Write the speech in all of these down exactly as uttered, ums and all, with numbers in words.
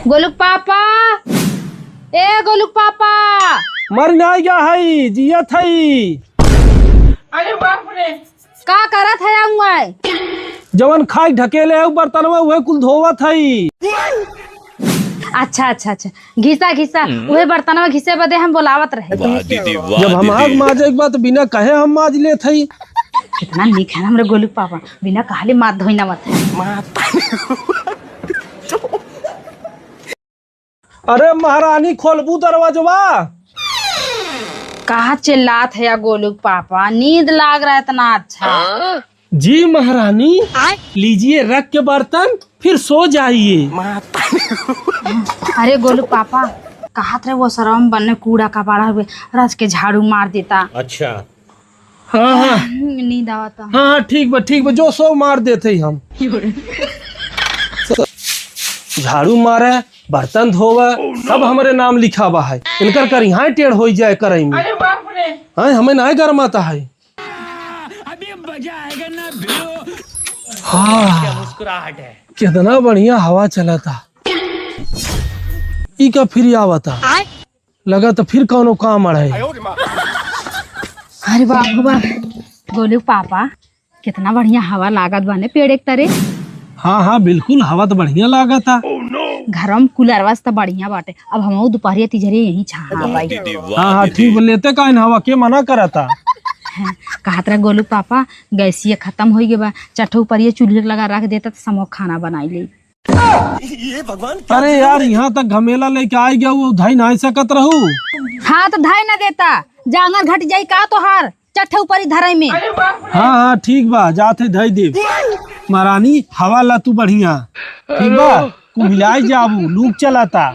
गोलुक पापा, ए गोलुक पापा। मर नाय गया है, जियत है। अरे बाप रे। का करत है आऊं आए? जवन खाई ढकेले है बर्तनवा, उहे कुल धोवत है। अच्छा, अच्छा, अच्छा, घिसा, घिसा। हम्म। उहे बर्तनवा घिसे बदे हम बोलावत रहे। वाह दीदी, वाह जब हम दीदी। हाथ माजे के बाद बिना कहे हम माज लेत हई। कितना नीक है हमरे गोलू पापा, बिना कहले माथ धोई ना मत है। अरे महारानी, खोलबू दरवाजवा? कहाँ चिल्लात है या गोलू पापा, नींद लाग रहा है इतना अच्छा। जी महारानी, आय। लीजिए रख के बर्तन, फिर सो जाइए। अरे गोलू पापा, कहत रहे वो सरम बन्ने कूड़ा कबाड़ा हुए, रच के झाड़ू मार देता। अच्छा। हाँ, हाँ। नींद आवता। हाँ, हाँ, ठीक बा, ठीक बा, जो सो मार देते ही हम। झाड़ू मारे, बर्तन धोवे, सब हमरे नाम लिखावा है। इनकर करिहाय टेढ़ होई जाए करई में। अरे बाप रे। हाँ, हमें नाय गरमाता है। अभी मजा आएगा ना भिड़ो। हाँ। क्या मुस्कुराहट है। कितना बढ़िया हवा चलता। ई का फिर आवता? लगा तो फिर कौनो काम अड़े। अरे बाप हो बाप, गोलू पापा, कितना बढ़िया हवा लागत बाने पेड़ एक तरे। हाँ, हाँ, बिल्कुल, हवा तो बढ़िया लागता। घरवा में कूलरवा से तो बढ़िया बाटे। अब हमहू दोपहरिया तिजरे यहीं छाहा बाई। हाँ, हाँ, ठीक बा, लेते काहे न हवा, के मना करता? हैं, कहत रहे गोलू पापा, गैसिया खत्म होइ गए बा, चट्ठो ऊपर ये चूल्हे लगा रख देता तो समोक खाना बनाई ले। अरे यार, यहाँ तक घमेला लेके आई गया, वो धई नाय सकत रहू। हाँ, तो धई ना देता, जांगर घट जाई का तोहार चट्ठे ऊपर ही धरई में। हाँ, हाँ, ठीक बा, जात है धई देब। महारानी, हवा ला तू बढ़िया, ठीक बा, कुम्हिलाई जाबू, लूक चलाता।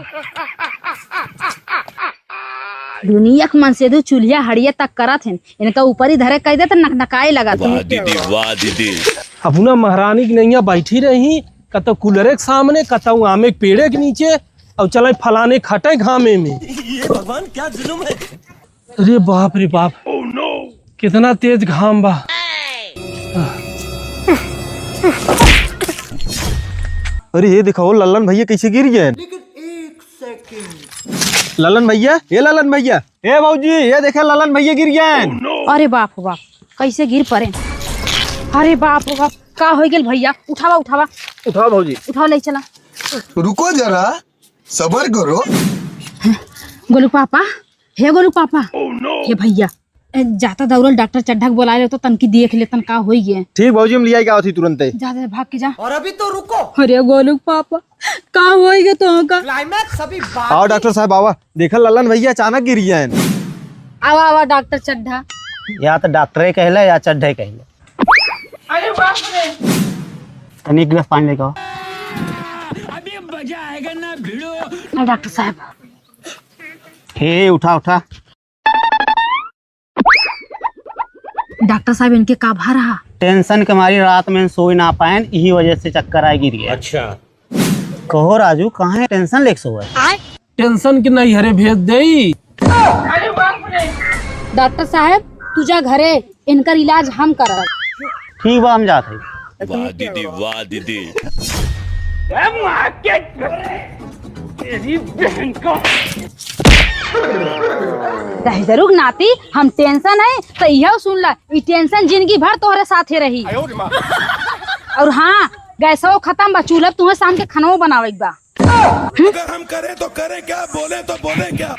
दुनिया के मनसेधू चूल्हिया हड़िया तक करत हैं, इनका ऊपर ही धरे कह दे तो नकनकाए लगत हैं। वाह दीदी, वाह दीदी। अपना महारानी की नैया बैठी रही, कतौ कूलरे के सामने, कतौ आमे के पेड़े के नीचे, और चले फलाने खटे घामे में। ये भगवान, क्या जुल्म है। अरे बाप रे बाप, कितना तेज घाम बा। अरे ये देखा, वो लल्लन भैया कैसे गिर गए। लल्लन भैया, ये लल्लन भैया, ए भौजी, ये देखे लल्लन भैया गिर गए। अरे बाप हो बाप, कैसे गिर पड़े। अरे बाप हो बाप, का हो गेल भैया? उठावा, उठावा। उठाओ भौजी। उठाओ, ले चला। रुको जरा, सबर करो। गोलू पापा, हे गोलू पापा, हे भैया, ए, जाता दौड़ल डॉक्टर चड्ढा के बोला ले तो तनकी देख ले तन का होई गे। ठीक भौजी, हम लिया के आवत ही तुरंते। जा, जा, भाग के जा। और अभी तो रुको। अरे गोलू पापा, का होई गे तो का? क्लाइमैक्स अभी बाकी। आओ डॉक्टर साहब, आवा। देखा ललन भैया अचानक गिर गया है। आवा, आवा डॉक्टर चड्ढा। या तो डॉक्टरे कहले या चड्ढे कहले। अरे बाप रे। तनी एक गिलास पानी लेके आओ। अभी मजा आएगा ना भिड़ो। हाँ, डॉक्टर साहब। हे, उठा, उठा। डॉक्टर साहब, इनके का भा रहा? टेंशन के मारी रात में सोई ना पाएन, यही वजह से चक्कर आए गिर गए। अच्छा। कहो राजू, कहाँ है टेंशन लेके सोए? टेंशन के नहीं हरे भेज देई। डॉक्टर साहब, तू जा घरे, इनकर इलाज हम करब। ठीक बा, हम जात हई। वाह दीदी, वाह दीदी। तेरी बहन का। दहिजरू के नाती, हम टेंशन है, तो इहो सुन ला, ई टेंशन जिंदगी भर तोहरे साथे रही। और हाँ, गैसो खत्म बा, चूल्हा तुम्हें शाम के खानो बनावे के बा। अगर हम करें तो करें क्या, बोले तो बोले क्या?